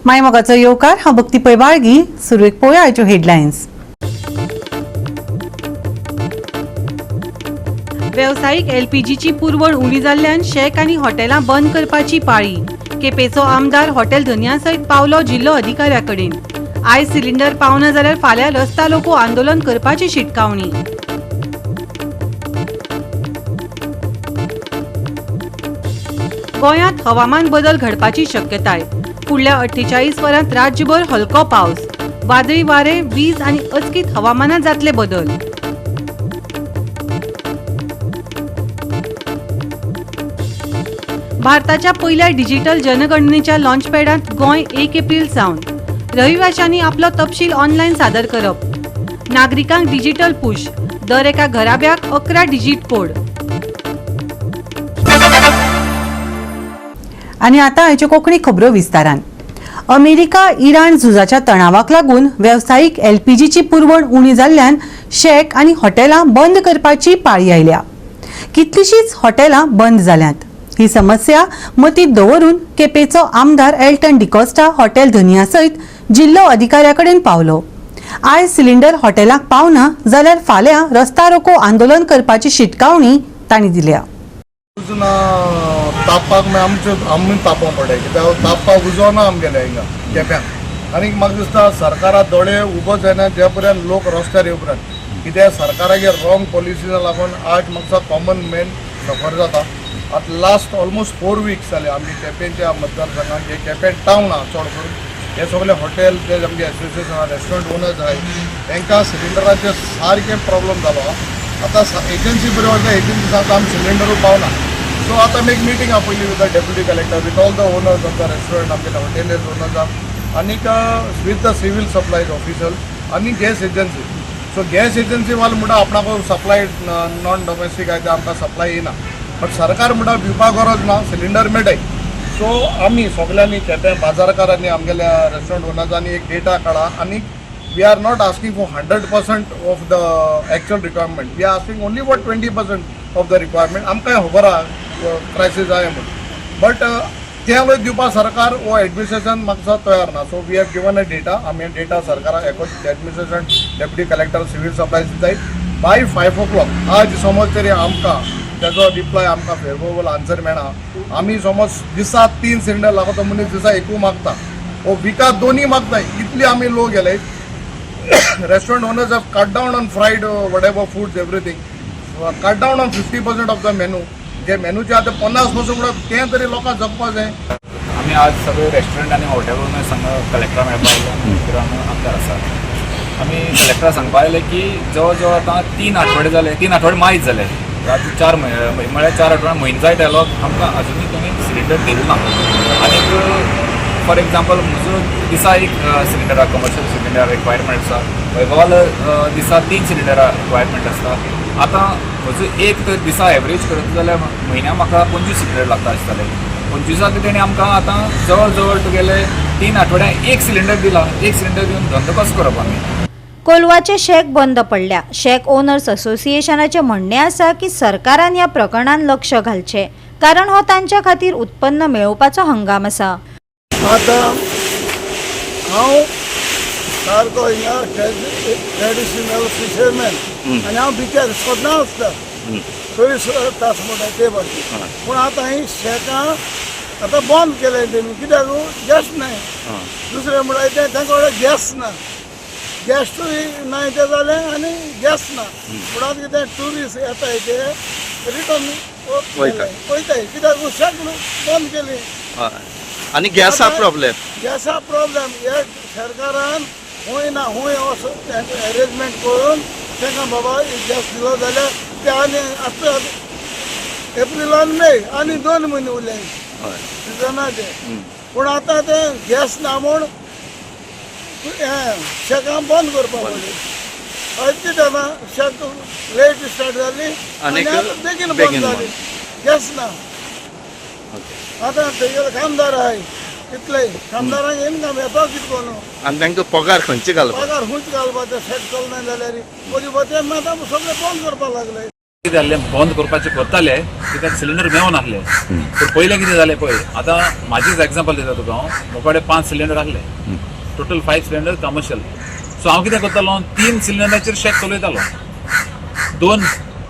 माय मोगाचो येवकार. हांव भक्ती पै बाळगी. सुरवेक पळोवया आयच्यो हेडलायन्स. वेवसायीक एलपीजीची पुरवण उणी जाल्ल्यान शॅक आनी हॉटेलां बंद करपाची पाळी. केपेचो आमदार हॉटेल धनया सयत पावलो जिल्लो अधिकाऱ्या कडेन. आयज सिलिंडर पावना जाल्यार फाल्यां रस्ता रोको आंदोलन करपाची शिटकावणी. गोंयांत हवामान बदल घडपाची शक्यताय. फुडल्या 48 वरांत राज्यभर हलको पावस. वादळी वारे, वीज आनी अचकीत हवामानात जातले बदल. भारताच्या पयल्या डिजिटल जनगणनेच्या लॉन्चपॅडांत गोंय 1 एप्रील सावन. रहिवाशांनी आपलो तपशील ऑनलायन सादर करप. नागरिकांक डिजिटल पुश. दर एका घराब्याक 11 डिजीट कोड. आनी आतां आयच्यो कोंकणी खबरो विस्तारान. अमेरिका इराण झुजाच्या तणावाक लागून वेवसायीक एलपीजीची पुरवण उणी जाल्ल्यान शॅक आनी हॉटेलां बंद करपाची पाळी आयल्या. कितलीशींच हॉटेलां बंद जाल्यांत. ही समस्या मतींत दवरून केपेचो आमदार एल्टन डिकॉस्टा हॉटेल धनया सयत जिल्लो अधिकाऱ्या कडेन पावलो. आयज सिलिंडर हॉटेलाक पावना जाल्यार फाल्यां रस्ता रोको आंदोलन करपाची शिटकावणी तांणी दिल्या. उजो ना तापपाक मागीर आमचे आमी तापोवंक पडटा, कित्याक तापपाक उजो ना आमगेले हिंगा केप्यां. आनी म्हाका दिसता सरकारा दोळे उबो जायना जे पर्यंत लोक रस्त्यार येवपरात, कित्याक सरकारागे रॉंग पॉलिसीक लागून आज म्हाका दिसता कॉमन मॅन सफर जाता. आतां लास्ट ऑलमोस्ट 4 वीक्स जाले, आमगे केपेंच्या मतदारसंघात जे केपें टावन आहा, चड करून हे सगळे हॉटेल, जे आमगे एसोसिएशन आहा, रेस्टॉरंट ओनर्स आहाय, तांकां सिलिंडराचे सारकें प्रॉब्लम जालो आहा. आतां एजन्सी बरी वता, एजन्सी सांगता आमी सिलिंडरूय पावना. सो आतां आमी एक meeting आपयली with the deputy collector, with all the owners of the restaurant, आमगे हॉटेल्स ओनर्स आनीक with the civil supplies officer आनी gas agency. So gas agency वाले म्हणटा आपणाक सप्लाय नॉन डोमेस्टीक आहा ते आमकां सप्लाय येना, बट सरकार म्हणटा भिवपा गरज ना, सिलिंडर मेळटाय. सो आमी सगल्यांनी केपें बाजारकारांनी, आमगेल्या रेस्टॉरंट ओनर्सांनी एक डेटा काडा आनी we are not asking for 100% of the actual requirement, we are asking only for 20% of the requirement. आमकां खबर आहा क्रायसीस आहा म्हणून, बट ते दिवपा सरकार वो एडमिनिस्ट्रेशन म्हाका दिसता तयार ना. So we have given a data. आमी डेटा सरकाराक administration, deputy collector, civil supplies दिताय. बाय 5 ओ क्लॉक आज समज तरी आमकां तेजो रिप्लाय, आमकां फेवरेबल आन्सर मेळना, आमी समज दिसा 3 सिलिंडर लागता, मनीस दिसा एकू मागता वो विका दोनूय मागता, इतली आमी लो गेले. Restaurant owners have cut down on fried whatever foods, everything, cut down on 50% of the menu. जे मेनूचे आतां 50% म्हणल्यार तें तरी लोकांक जगपा जाय. आमी आज सगळे रेस्टॉरंट आनी हॉटेल ओनर्स हांगा कलेक्टरा मेळपा आयले आनी भितर हांगा आमदार आसा. आमी कलेक्टरा सांगपा आयले की जवळ जवळ आतां 3 आठवडे जाले, 3 आठवडे मायज जाले, आतां 4 म्हयने म्हळ्यार 4 आठवडे म्हयनो जायत आयलो, आमकां अजुनूय तेणी सिलिंडर दिलो ना. आनीक फॉर एग्जाम्पल म्हजो दिसा एक सिलिंडरा, कमर्शियल सिलिंडर रिक्वायरमेंट आसा, वैभवाल दिसा 3 सिलिंडरा रिक्वायरमेंट आसता. आतां म्हजो एक तर दिसा एवरेज करत जाल्यार म्हयन्याक म्हाका 25 सिलिंडर लागता आसतले. 25 तेणी आमकां आतां जवळ जवळ तुगेले 3 आठवड्याक एक सिलिंडर दिला. एक सिलिंडर दिवन धंदो कसो करप आमी? कोलवाचे शॅक बंद पडल्या. शॅक ओनर्स असोसिएशनाचे म्हणणें आसा की सरकारान ह्या प्रकरणान लक्ष घालचें, कारण हो तांच्या खातीर उत्पन्न मेळोवपाचो हंगाम आसा. आतां हांव सारको हिंगा ट्रेडिशनल फिशरमॅन आनी हांव बिचार सदां आसता, 24 तास म्हणटा ते भाशेन. पूण आतां ही शॅकां आतां बंद केलें तेमी, कित्याक? गॅस नाय. दुसरें म्हणल्यार तें तांकां कडेन गॅस ना, गॅस्टूय ना तें जालें आनी गॅस ना. पूण आतां कितें, ट्युरिस्ट येताय ते रिटर्न वयताय, कित्याक शॅक बंद केली. आनी गॅसा प्रॉब्लेम. गॅसा प्रॉब्लेम हे सरकारान खूंय ना खूंय असो अरेंजमेंट करून तांकां बाबा गॅस दिलो जाल्यार ते आनी आतां एप्रिलान मे आनी 2 म्हयने उरले सिजनाचे. पूण आतां ते गॅस ना म्हूण हें शॅकां बंद करपाक पडली. हय, कितें जालां, शॅक लेट स्टार्ट जाली आनीक आनी आतां बेगीन बंद बेगीन जाली, गॅस ना. आतां तेगेले कामदार आहाय, कितले कामदारांक इनकम येता कितें करून? आनी तांकां पगार खंयचे घालपा? पगार खूंयच घालपाचें, शेत चलना जाल्यार? पयलीं ते आतां सगळें बंद करपाक लागले. कितें जाल्लें बंद करपाचें करताले कित्याक सिलिंडर मेळनासले. पूण पयलें कितें जालें पळय, आतां म्हाजीच एग्जाम्पल दिता तुका हांव. म्हजे कडेन पांच सिलिंडर आसले, total 5 cylinder commercial. So हांव कितें करतालो, 3 सिलिंडराचेर शेक चलयतालो, 2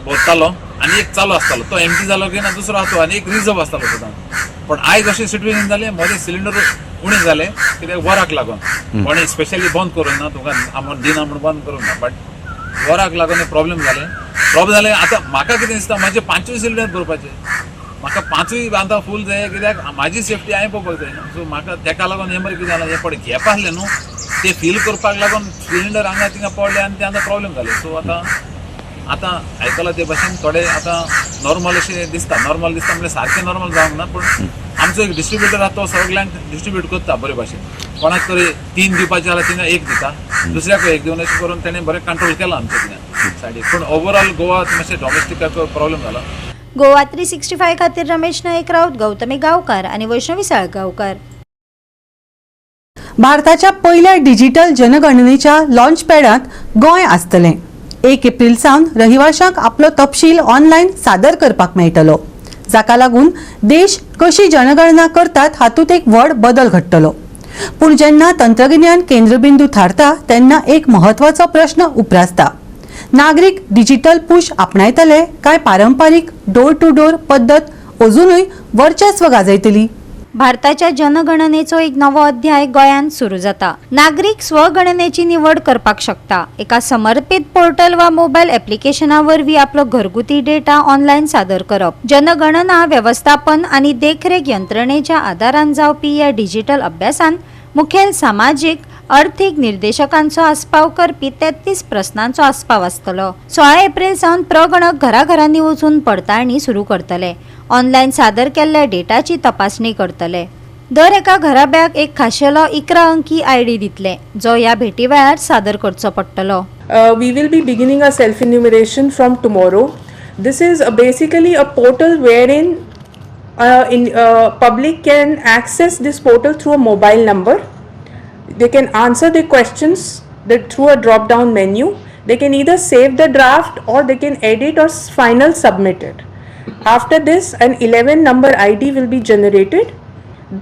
भरतालो आनी एक चालू आसतालो, तो एमटी जालो की ना दुसरो आसतो आनी एक रिजर्व आसतालो सदां. पण आयज अशें सिट्युएशन जालें, म्हजे सिलिंडर उणें जाले कित्याक वराक लागून. कोणें स्पेशली बंद करूंक ना, तुमकां आमकां दिना म्हूण बंद करूंक ना, बट वराक लागून प्रॉब्लेम जाले. प्रॉब्लेम जाले आतां म्हाका कितें दिसता, म्हाजे 5 सिलिंडर भरपाचे, म्हाका 5 आतां फूल जाय कित्याक म्हाजी सेफ्टी हांवें पळोवपाक जाय न्हू. सो म्हाका तेका लागून हें मरे कितें जालां, हें पळय गॅप आसलें न्हू ते फील करपाक लागून सिलिंडर हांगा थिंगा पडले आनी ते आतां प्रॉब्लेम जाले. सो आतां आतां आयकलां ते भाशेन थोडे आतां नॉर्मल अशें दिसता. नॉर्मल दिसता म्हणल्यार सारकें नॉर्मल जावंक ना, पूण आमचो एक डिस्ट्रिब्युटर आसा तो सगल्यांक डिस्ट्रिब्यूट करता बरे भाशेन. कोणाक तरी 3 दिवपाचे जाल्यार थिंगा 1 दिता, दुसऱ्याक 1 दिवन अशें करून तेणें बरें कंट्रोल केलां आमच्या थिंगा सायडीक. पूण ओवरऑल गोवा मातशें डॉमेस्टिकाचो प्रॉब्लेम जाला. गोवा 365 खातीर रमेश नाईक राऊत, गौतमी गावकार आणि वैष्णवी साळगांवकार. भारताच्या पयल्या डिजिटल जनगणनेच्या लॉन्च पॅडांत गोंय आसतलें. 1 एप्रिल सावन रहिवाशांक आपलो तपशील ऑनलायन सादर करपाक मेळटलो, जाका लागून देश कशी जनगणना करतात हातूंत एक व्हड बदल घडटलो. पूण जेन्ना तंत्रगिन्यान केंद्रबिंदू थारता तेन्ना एक म्हत्वाचो प्रश्न उप्रासता, नागरीक डिजिटल पुश आपणायतले काय पारंपारीक डोर टू डोर पद्दत अजुनूय वर्चस्व गाजयतली? भारताच्या जनगणनेचो एक नवो अध्याय गोंयांत सुरू जाता. नागरीक स्वगणनेची निवड करपाक शकता. एका समर्पित पोर्टल वा मोबायल एप्लिकेशना वरवीं आपलो घरगुती डेटा ऑनलायन सादर करप. जनगणना वेवस्थापन आनी देखरेख यंत्रणेच्या आदारान जावपी ह्या डिजिटल अभ्यासान मुखेल सामाजीक अर्थीक निर्देशकांचो आस्पाव करपी 33 प्रस्नांचो आस्पाव आसतलो. 16 एप्रिल सावन प्रगणक घराघरांनी वचून पडताळणी सुरू करतले. ऑनलायन सादर केल्ल्या डेटाची तपासणी करतले. दर एका घराब्याक एक खाशेलो 11 अंकी आयडी दितले, जो ह्या भेटी वेळार सादर करचो पडटलो. We will be beginning a self enumeration from tomorrow. This is basically a portal wherein in public can access this portal through a mobile number. They can answer the questions that through a drop down menu. They can either save the draft or they can edit or final submit it. After this, an 11 number ID will be generated.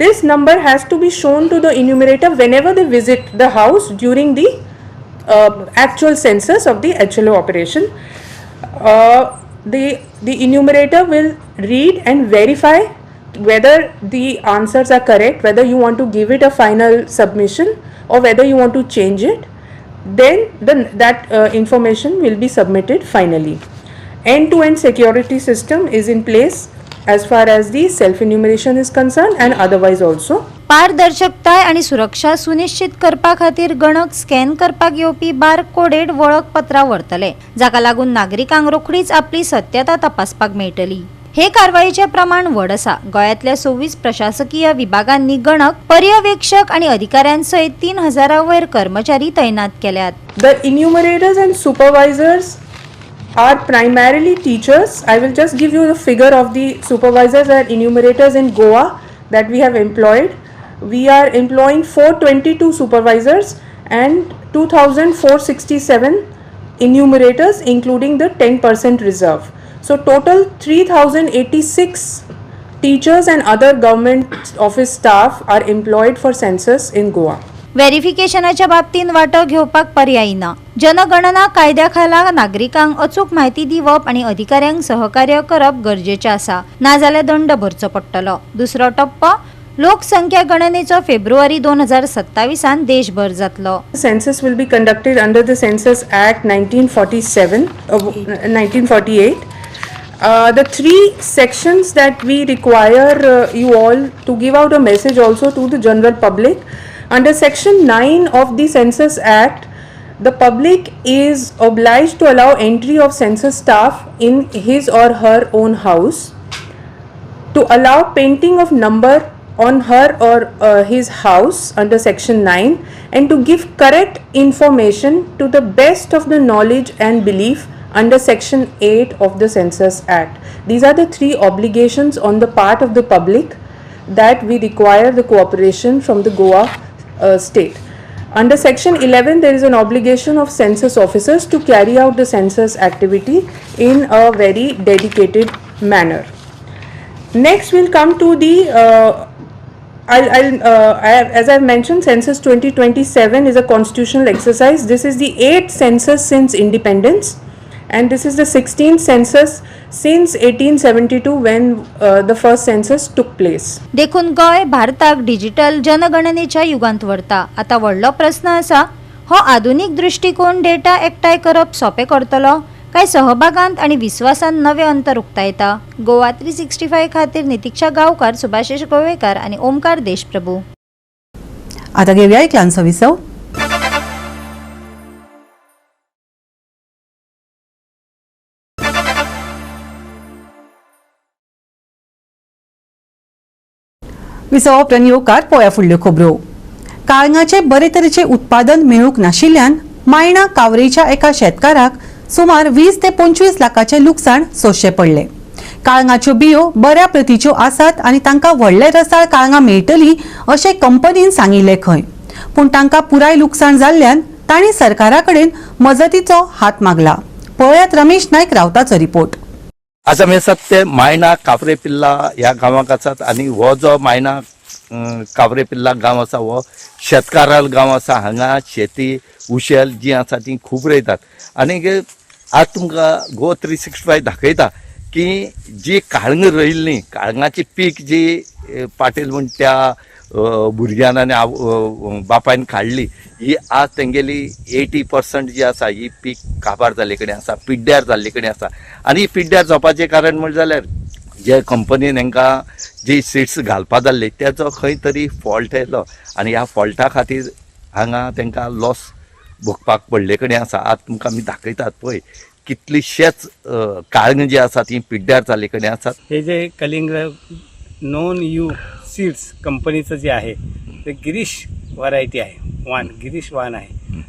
This number has to be shown to the enumerator whenever they visit the house during the actual census of the HLO operation. The enumerator will read and verify whether the answers are correct, whether you want to give it a final submission or whether you want to change it. Then that information will be submitted finally. End-to-end security system is in place as far as the self-enumeration is concerned and otherwise also. पारदर्शकताय आणि सुरक्षा सुनिश्चित करपा खातीर गणक scan करपाक येवपी bar coded वळखपत्रां व्हरतले, जाका लागून नागरिकांक रोखडीच आपली सत्यता तपासपाक मेळटली. हे कारवायेचें प्रमाण व्हड आसा. गोंयांतल्या 26 प्रशासकीय विभागांनी गणक, पर्यवेक्षक आणि अधिकाऱ्यांसयत 3000 वयर कर्मचारी तैनात केल्यात. The enumerators and supervisors are primarily teachers. I will just give you the figure of the supervisors and enumerators in Goa that we have employed. We are employing 422 supervisors and 2467 enumerators, including the 10% reserve. So, total 3086 teachers and other government office staff are employed for census in Goa. व्हेरिफिकेशनाच्या बाबतींत वांटो घेवपाक पर्याय ना. जनगणना कायद्या खाला नागरिकांक अचूक म्हायती दिवप आनी अधिकाऱ्यांक सहकार्य करप गरजेचें आसा, नाजाल्यार दंड भरचो पडटलो. दुसरो टप्पो लोकसंख्या गणनेचो फेब्रुवारी 2027 देशभर जातलो. Census will be conducted under the Census Act 1947, 1948. The three sections that we require you all to give out a message also to the general public. Under section 9 of the Census Act, the public is obliged to allow entry of census staff in his or her own house, to allow painting of number on her or his house under section 9, and to give correct information to the best of the knowledge and belief under section 8 of the Census Act. These are the three obligations on the part of the public that we require the cooperation from the Goa state. Under section 11, there is an obligation of census officers to carry out the census activity in a very dedicated manner. Next, we'll come to the as I've mentioned, Census 2027 is a constitutional exercise. This is the 8th census since independence, and this is the 16th census since 1872 when the first census took place. देखून गोंय भारताक digital जनगणनेच्या युगांत व्हरता. आतां व्हडलो प्रस्न आसा, हो आधुनीक दृश्टिकोन डेटा एकठांय करप सोंपें करतलो काय सहभागांत आनी विस्वासांत नवें अंतर उक्तायता? गोवा 365 खातीर नितिक्षा गांवकार, सुभाषेश गोवेकार आनी ओमकार देशप्रभू. आता घेवया एक ल्हानसो विसव. विसव उपरांत येवकार. पळोवया फुडल्यो खबरो. काळंगाचे बरे तरेचे उत्पादन मेळूंक नाशिल्ल्यान मायणा कावरेच्या एका शेतकाराक सुमार 20 ते 25 लाखाचें लुकसाण सोंसचें पडलें. काळंगाच्यो बियो बऱ्या प्रतीच्यो आसात आनी तांकां व्हडले रसाळ काळंगां मेळटलीं अशें कंपनीन सांगिल्लें खंय, पूण तांकां पुराय लुकसाण जाल्ल्यान तांणी सरकारा कडेन मजतीचो हात मागला. पळयात रमेश नायक रावताचो रिपोर्ट. आज आमी आसात ते मायणा कापरे पिल्ला ह्या गांवाक आसात आनी हो जो मायणा कापरे पिल्ला गांव आसा हो शेतकाराल गांव आसा. हांगा शेती उशेल जी आसा ती खूब रोयतात आनी आज तुमकां गोवा 365 दाखयता की जी काळंगां रोयिल्लीं, काळंगाची पीक जी पाटील म्हण त्या भुरग्यान आनी बापायन काडली, ही आज तेंगेली 80% जी आसा ही पीक काबार जाल्ले कडेन आसा, पिड्ड्यार जाल्ले कडेन आसा. आनी ही पिड्ड्यार जावपाचें कारण म्हणजे जाल्यार जे कंपनीन हेंकां जी सिड्स घालपा जाल्ली तेचो खंय तरी फॉल्ट येयलो आनी ह्या फॉल्टा खातीर हांगा तेंकां लॉस भोगपाक पडले कडेन आसा. आज तुमकां आमी दाखयतात पळय कितलीशेच काळंगां जी आसा ती पिड्ड्यार जाल्ले कडेन आसात. हे जे कलिंग नॉन you seeds कंपनीचं जे आहे ते गिरीश व्हरायटी आहे, वाण, गिरीश वाण आहे.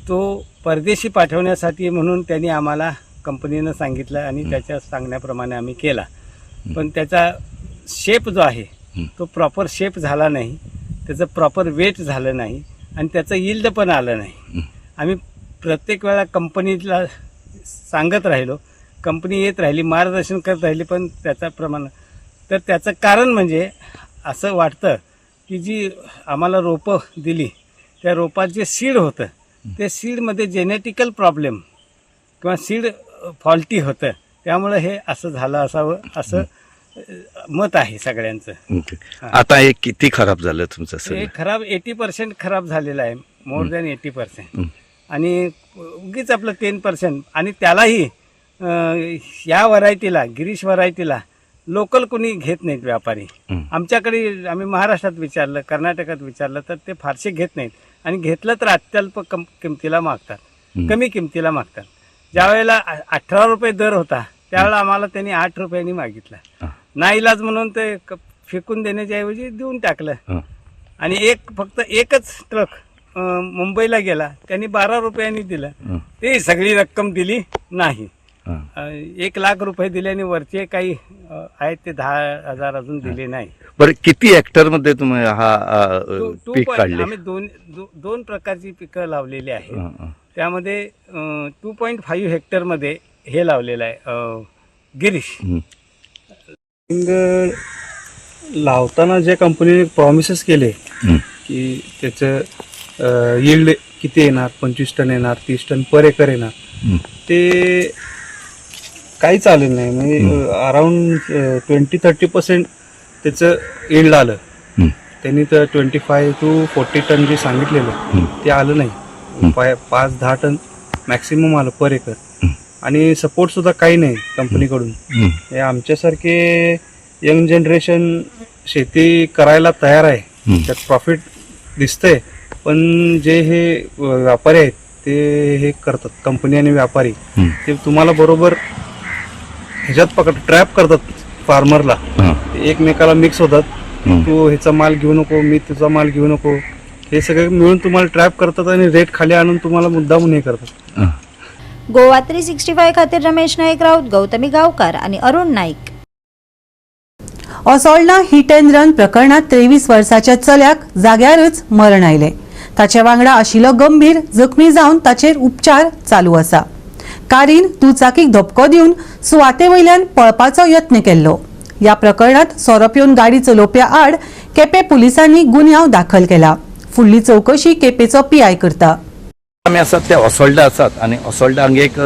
तो परदेशी पाठवण्यासाठी म्हणून त्यांनी आम्हाला कंपनीनं सांगितलं आणि त्याच्या सांगण्याप्रमाणे आम्ही केला, पण त्याचा शेप जो आहे तो प्रॉपर शेप झाला नाही, त्याचं प्रॉपर वेट झालं नाही आणि त्याचं यिल्ड पण आलं नाही. आम्ही प्रत्येक वेळा कंपनीला सांगत राहिलो, कंपनी येत राहिली, मार्गदर्शन करत राहिली, पण त्याचा प्रमाण तर त्याचं कारण म्हणजे असं वाटतं की जी आम्हाला रोपं दिली त्या रोपात जे सीड होतं ते सीडमध्ये जेनेटिकल प्रॉब्लेम किंवा सीड फॉल्टी होतं, त्यामुळं हे असं झालं असावं असं मत आहे सगळ्यांचं. आता हे किती खराब झालं तुमचं हे सगळं? खराब 80% खराब झालेलं आहे, मोर दॅन 80% आणि उगीच आपलं 10% आणि त्यालाही या व्हरायटीला, गिरीश व्हरायटीला लोकल कोणी घेत नाहीत व्यापारी. आमच्याकडे आम्ही महाराष्ट्रात विचारलं, कर्नाटकात विचारलं तर ते फारसे घेत नाहीत आणि घेतलं तर अत्यल्प कम किमतीला मागतात, कमी किमतीला मागतात. ज्या वेळेला 18 रुपये दर होता त्यावेळेला आम्हाला त्यांनी 8 रुपयांनी मागितला. नाईलाज म्हणून ते फेकून देण्याच्या ऐवजी देऊन टाकलं. आणि एक फक्त एकच ट्रक मुंबईला गेला, त्यांनी 12 रुपयांनी दिलं. ते सगळी रक्कम दिली नाही. 1 लाख रुपये दिले आणि वरचे काही आहेत ते 10,000 अजून दिले नाही. बरं, किती हेक्टर मध्ये तुम्ही हा टू पीक पॉईंट काढले? आम्ही दोन प्रकारची पिकं लावलेली आहेत. त्यामध्ये 2.5 हेक्टरमध्ये हे लावलेलं आहे गिरीश. लावताना ज्या कंपनीने प्रॉमिसेस केले की त्याचं यील्ड किती येणार, 25 टन येणार, 30 टन पर एकर येणार, ते काहीच आलं नाही. म्हणजे अराउंड 20-30% त्याचं यील्ड आलं. त्यांनी तर 25 to 40 ton जे सांगितलेलं ते आलं नाही. 5-10 टन मॅक्सिमम आलं पर एकर आणि सपोर्ट सुद्धा काही नाही कंपनीकडून. हे आमच्यासारखे यंग जनरेशन शेती करायला तयार आहे, त्यात प्रॉफिट दिसतंय, पण जे हे व्यापारी आहेत ते हे करतात, कंपनी आणि व्यापारी ते तुम्हाला बरोबर ह्याच्यात पकड ट्रॅप करतात फार्मरला. एकमेकाला मिक्स होतात, तू ह्याचा माल घेऊ नको, मी तुझा माल घेऊ नको, हे सगळे मिळून तुम्हाला ट्रॅप करतात आणि रेट खाली आणून तुम्हाला मुद्दामून हे करतात. गोवा 365 खातीर रमेश नाईक राऊत, गौतमी गावकार आणि Arun Naik. Assolda hit and run प्रकरणात 23 वर्साच्या चल्याक जाग्यारच मरण आयलें. ताचे वांगडा आशिल्लो गंभीर जखमी जावन ताचेर उपचार चालू आसा. कारीन दुचाकीक धपको दिवन सुवाते वयल्यान पळपाचो यत्न केल्लो. ह्या प्रकरणात सोरो पिवन गाडी चलोवप्या आड केपें पुलिसांनी गुन्यांव दाखल केला. फुडली चवकशी केपेंचो पीआय करता. आमी आसात ते असोल्डा आसात आनी असोल्डा हांगा एक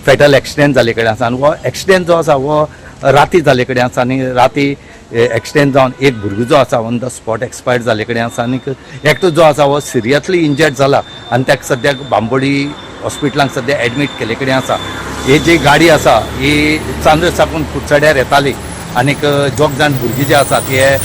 फेटल एक्सिडेंट जाल्ले कडेन आसा आनी हो एक्सिडेंट जो आसा हो राती जाल्ले कडेन आसा आनी राती एक्सिडेंट जावन एक भुरगो जो आसा ऑन the spot expired जाल्ले कडेन आसा आनी एकटो जो आसा हो सिरियसली इंजर्ड जाला आनी ताका सद्याक बांबोळी हॉस्पिटलांत सद्या एडमीट केल्ले कडेन आसा. ही जी गाडी आसा ही चांदर साकून कुडचड्यार येताली आनीक दोग जाण भुरगीं जे आसा ते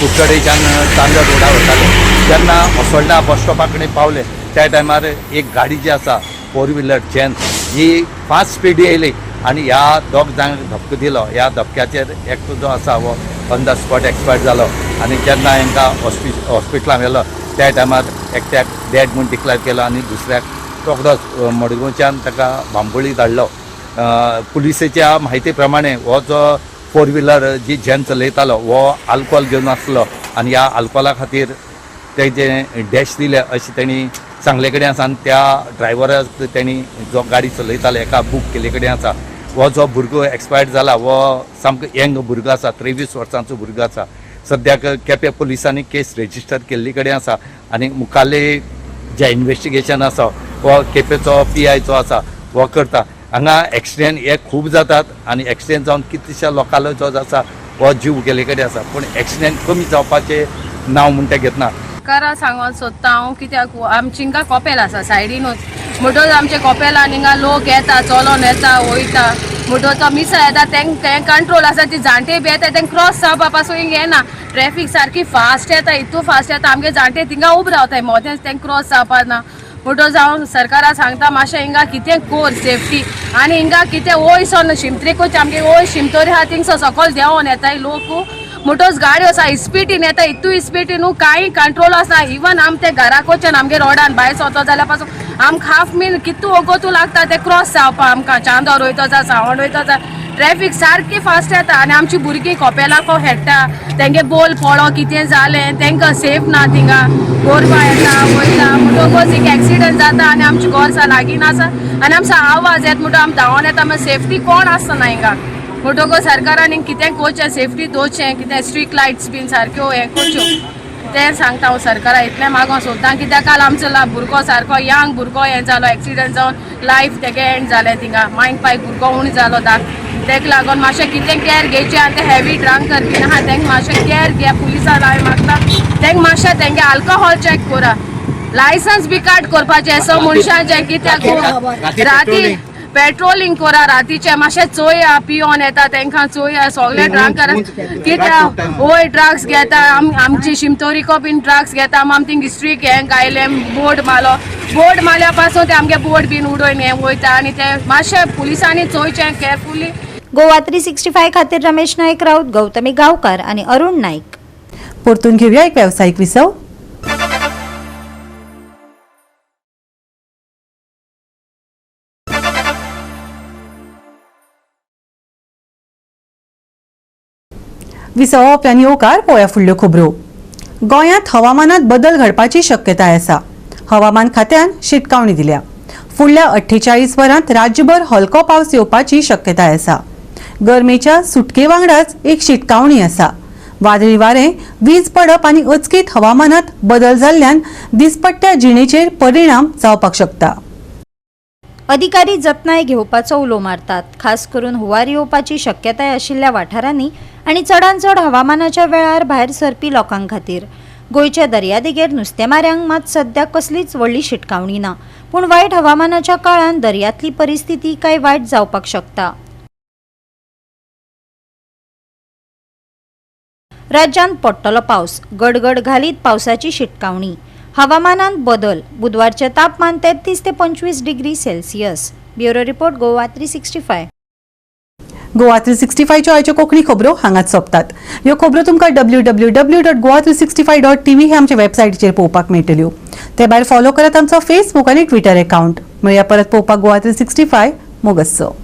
कुडचडेच्यान चांदर रोडार वताले. तेन्ना असोल्डा बस स्टॉपा कडेन पावले त्या टायमार एक गाडी जी आसा फोर व्हिलर जेन ही फास्ट स्पिडी येयली आनी ह्या दोग जाणांक धपको दिलो. ह्या धपक्याचेर एकटो जो आसा हो ऑन the spot expired जालो आनी जेन्ना हांकां हॉस्पिटलान व्हेलो त्या टायमार एकट्याक डेड म्हूण डिक्लेर केलो आनी दुसऱ्याक रोखडोच मडगांवच्यान ताका बांबोळी धाडलो. पुलिसेच्या म्हायती प्रमाणे हो जो फोर व्हिलर जी जेन चलयतालो हो आल्कोहोल घेवन आसलो आनी ह्या आल्कोहोला खातीर तेजें डॅश दिलें अशें तेणी सांगले कडेन आसा आनी त्या ड्रायव्हराक तेणी जो गाडी चलयतालो एका बूक केल्ले कडेन आसा. हो जो भुरगो एक्सपायर्ड जाला हो सामको यंग भुरगो आसा, 23 वर्सांचो भुरगो आसा. सद्याक केपें पुलिसांनी केस रेजिस्टर केल्ली कडेन आसा आनी मुखाल्ले जे इन्वेस्टिगेशन आसा हो केपेंचो पीआय जो आसा हो करता. हांगा एक्सिडेंट हे खूब जातात आनी एक्सिडेंट जावन कितल्याश्या लोकांलो जो आसा हो जीव गेल्ले कडेन आसा, पूण एक्सिडेंट कमी जावपाचें नांव म्हूण तें घेतना. सरकारा सांगोन सोदता हांव, कित्याक आमची हिंगा कोपेल आसा सायडीनूच, म्हणटच आमचे कोपेलान हिंगा लोक येता, चलोन येता वयता, म्हणटच तो मिसा येता तेंक कंट्रोल आसा. ती जाणटे बी येता तेंक क्रॉस जावपा पासून हिंग येना. ट्रॅफीक सारकी फास्ट येता, इतू फास्ट येता, आमगे जाणटे थिंगा उब रावताय मोदेंच तेंक क्रॉस जावपा ना. म्हणटच हांव सरकारा सांगता मातशें हिंगा कितें कोर सेफ्टी आनी हिंगा कितें वयसोन शिमत्रेकूच आमगे वयर शिमतोरी आहा थिंगसो सकल देंवोन येताय लोक. म्हणटच गाडयो आसा इस्पिटीन येता, इतू इस्पिटीन न्हू कांय कंट्रोल आसना. इवन आम ते घराकोच्यान आमगे रोडान भायर सरतो जाल्यार पासून आमकां हाफ मीन कितू वगतू लागता ते क्रॉस जावपा. आमकां चांदोर वयतो जा, सावंड वयतो जा, ट्रॅफीक सारकी फास्ट येता आनी आमची भुरगीं कोपेलाको खेळटा, तेंगे बोल पळो कितें जालें तेंकां सेफ ना, थिंगा गोरवां येता वयता, म्हणटकच एक एक्सिडंट जाता आनी आमची गोरसां लागीं आसा आनी आमचो आवाज येता म्हणटो आमी धांवोन येता, मागीर सेफ्टी कोण आसना हिंगा. म्हणटकच सरकारान कितें करचें, सेफ्टी दवरचें, कितें स्ट्रीट लायट्स बीन सारक्यो हें करच्यो तें सांगता हांव सरकारा. इतलें मागों सोदता कित्याक काल आमचो भुरगो सारको यंग भुरगो हें जालो एक्सिडंट जावन लायफ तेगे एंड जालें थिंगा, मायक पायक भुरगो उण जालो दाक, तेका लागून मातशें कितें कॅर घेवचें आनी ते हेवी ड्रंक करपी आहा तेंका मातशें कॅर घे. पुलिसां हांवें मागता तेंका मातशें तेंगे आल्कोहोल चॅक करा, लायसन्स बी काट करपाचें असो मनशांचें, कित्याक राती पेट्रोलिंग करा, रातीचें मातशें चोया पियोन येता तेंकां चोया, सगळे ड्रंक करा कित्याक वय ड्रग्स घेता. आमची शिमतोरिको बीन ड्रग्स घेता. आम थिंग स्ट्रीक हें गायलें बोर्ड मारलो, बोर्ड मारल्या पासून ते आमगे बोर्ड बीन उडोवन हें वयता आनी ते मातशें पुलिसांनी चोयचें केअरफुली. गोवा 365 खातीर रमेश नायक राऊत, गौतमी गावकर आणि अरुण नाईक. परतून घेऊया एक व्यावसायिक विसव. विसवा उपरांत येवकार पळोवया फुडल्यो खबरो. गोंयांत हवामानात बदल घडपाची शक्यताय आसा. हवामान खात्यान शिटकावणी दिल्या. फुडल्या 48 वरांत राज्यभर हलको पावस येवपाची शक्यताय आसा. गरमेच्या सुटके वांगडाच एक शिटकावणी आसा. वादळी वारें, वीज पडप आनी अचकीत हवामानात बदल जाल्ल्यान दिसपट्ट्या जिणेचेर परिणाम जावपाक शकता. अधिकारी जतनाय घेवपाचो उलो मारतात, खास करून हुंवार येवपाची शक्यताय आशिल्ल्या वाठारांनी आनी चडान चड हवामानाच्या वेळार भायर सरपी लोकां खातीर. गोंयच्या दर्यादेगेर नुस्तेमाऱ्यांक मात सद्या कसलीच व्हडली शिटकावणी ना, पूण वायट हवामानाच्या काळान दर्यांतली परिस्थिती कांय वायट जावपाक शकता. राज्यांत पडटलो पावस, गडगड घालीत पावसाची शिटकावणी. हवामानांत बदल, बुधवारचें तापमान 33 ते 25 degree Celsius. Bureau report, Goa 365. Goa 365च्यो आयच्यो कोंकणी खबरो हांगाच सोंपतात. ह्यो खबरो तुमकां www.goa365.tv हे आमच्या वेबसायटीचेर पळोवपाक मेळटल्यो. ते भायर फॉलो करात आमचो फेसबूक आनी ट्विटर एकावंट. मेळया परत पळोवपाक गोवा 365. मोगस्सो.